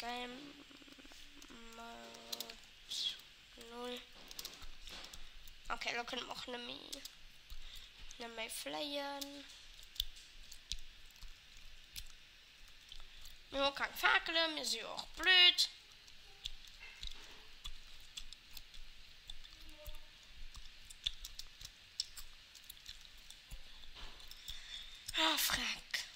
Game Mode 0. Ok, elo kënne mer och net méi, net méi fléien. Mir hu keng Fakelen, mir si jo och blöd. Ah, Freck.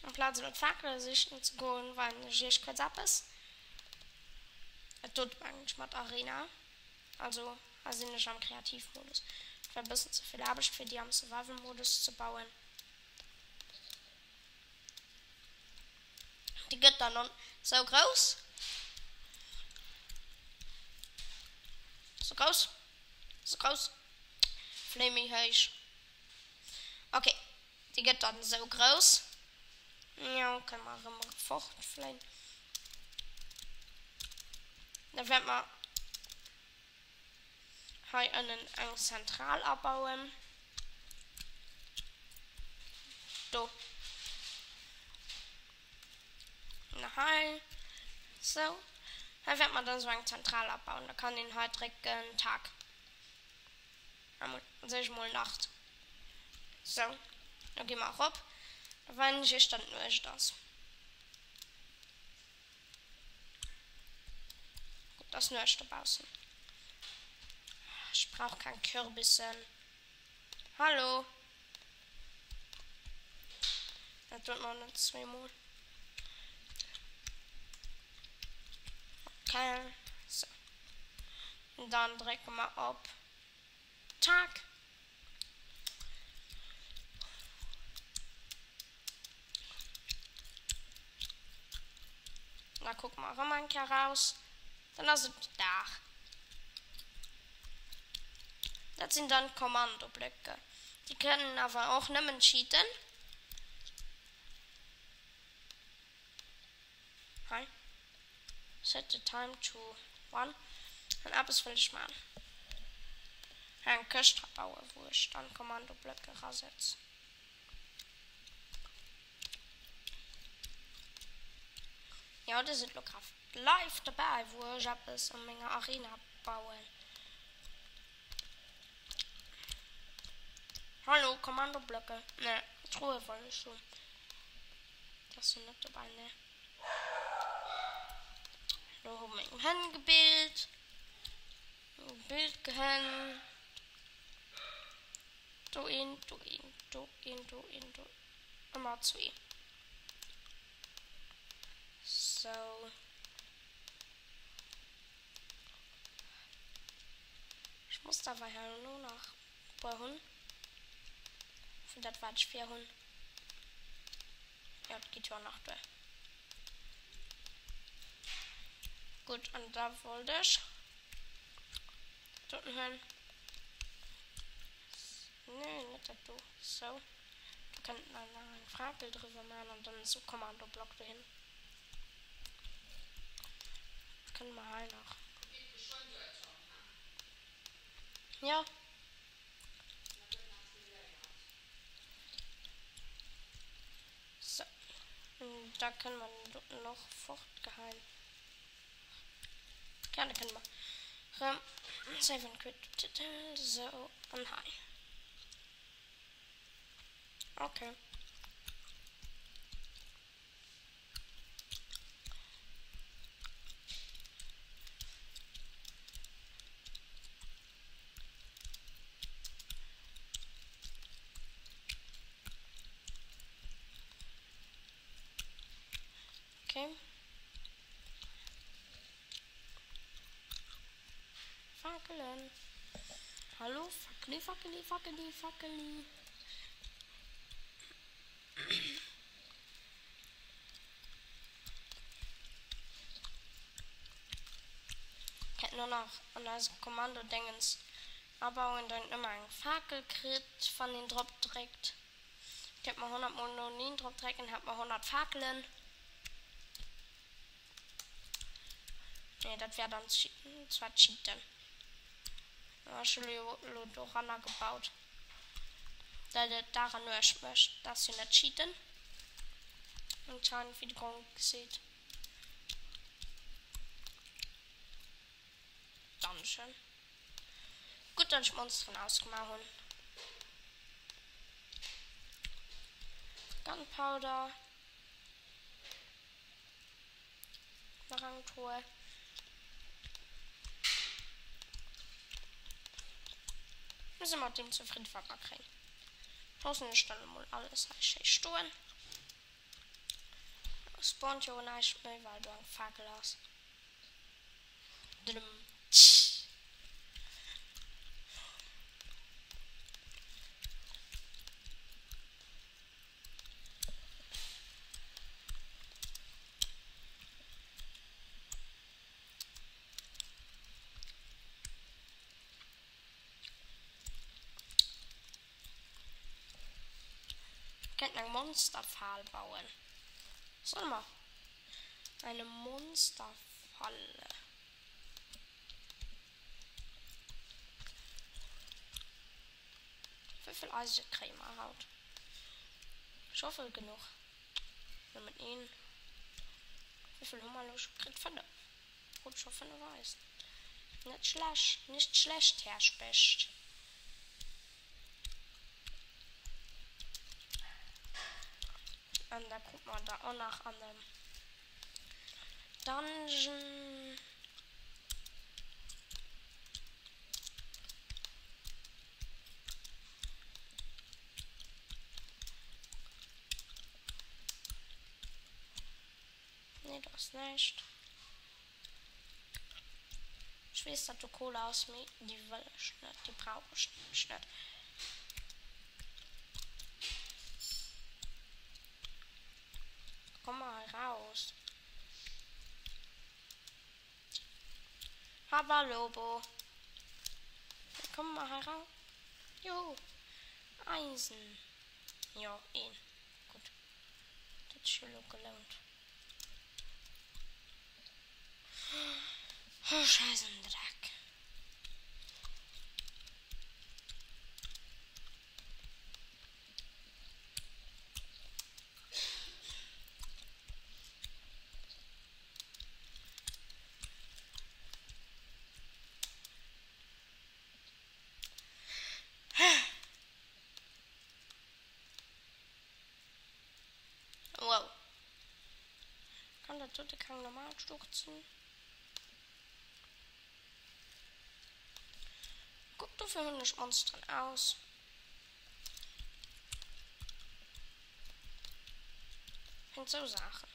Amplaz elo d'Fakele sichen ze goen, weisen ech iech kuerz eppes. Et dot mengen ech mat Arena. Also hei sinn ech am Kreativmodus. Et war e bëssen ze vill Aarbecht fir déi am Survival-Modus ze bauen. Déi gëtt dann on sou grouss. Sou grouss. Sou grouss. Fléi méi héich. Ok, déi gëtt dann sou grouss. Jo, kënne mer erëm fortfléien. Da wäerte mer hei ënnen eng Zentral abauen. Do. Na hei. Sou. Hei wäerte mer dann sou eng Zentral abauen. Da kann een hei drécken, Tag. Soll ech mol Nacht. Sou, lo gi mer erop. Da weisen ech iech dann d'Nuecht ass. Gutt, ass Nuecht dobaussen. Ech brauch keng Kürbissen. Hallo? Dat doet mer net zweemol. Okay, sou. Dann drécke mer op Tag. Da kucke mer erëm eng Kéier raus. Dann ass et Dag. Dat sinn dann d'Kommandoblöcke. Déi kënnen awer och nëmmen cheaten. Hei. Set the time to one. An eppes wëll ech man. Hei eng Këscht dra bauen, wou ech dann Kommandoblöcke rasetz. Jo, dir sidd lo grad live dobäi, wou ech eppes an menger Arena bauen. Hallo, Kommandoblöcke. Ne, Truhe wollt ech hunn. Déi ass jo net dobäi, ne. Lo hu meng Hënn gebillt. Gebillt gehënn. Do een, do een, do een, do een, do. Ëmmer zwee. Sou. Ech muss der awer herno nach e puer hunn. Vun dat wat ech vir hunn. Jo, dat geet jo nach duer. Gutt, an da wollt ech dat doten huelen. Nee, net dat do. Sou. Do kënnt mer nach eng Fakel driwwer maachen an dann esou Kommandoblock dohin. Dat kënne mer hei nach. Jo. Sou. Da kënne mer den doten och fortgeheien. Ja, da kënne mer rëm save and quit. Sou, an hei. Okay. Okay. Fakelen. Hallo, Fackeli, Fackeli, Fackeli, Fackeli. Kennt nur nach an eisem Kommando-Dingens abauen, datt een ëmmer eng Fakel kritt, wann een drop dréckt. Kéint mer 100 mol noeneen drop drécken, hätt mer 100 Fakelen. Nee, dat wär dann zwar cheaten. Ech hu jo elo doranner gebaut, dat et Dag an Nuecht mécht. Dat ass jo net cheaten anscheinend, wéi de Gronkh seet. Dungeon. Gutt, datt ech d'Monsteren ausgemaach hunn. Gunpowder. Nach eng Truhe. Mir si mat deem zefridden, wat mer kréien. Loossen ech dann emol alles hei schéi stoen. Spawnt jo näischt méi, well do eng Fakel ass. Dëdem. Tsch. Mir kéinten eng Monsterfal bauen. Solle mer eine Monsterfalle? Wéivill Eisen kréie mer haut? Ech hoffe genuch. Nëmmen een. Wéivill hu mer elo scho kritt? 5. Krut scho 5 Eisen. Net schlecht, nicht schlecht, Här Specht. An da krut mer der och nach an dem Dungeon. Nee, do ass näischt. Ech weess, datt do Kohle ass, mee déi wëll ech net, déi brauch ech nämlech net. Komm mal hei raus. Habalobo. Komm mal hei raus. Juhu. Eisen. Jo, een. Gutt. Dat huet sech jo elo gelount. Oh, Scheißendreck. Wow. Kann dat dote keng normal Schlucht sinn? Guck, dofir hunn ech Monsteren aus. Wéinst sou Saachen.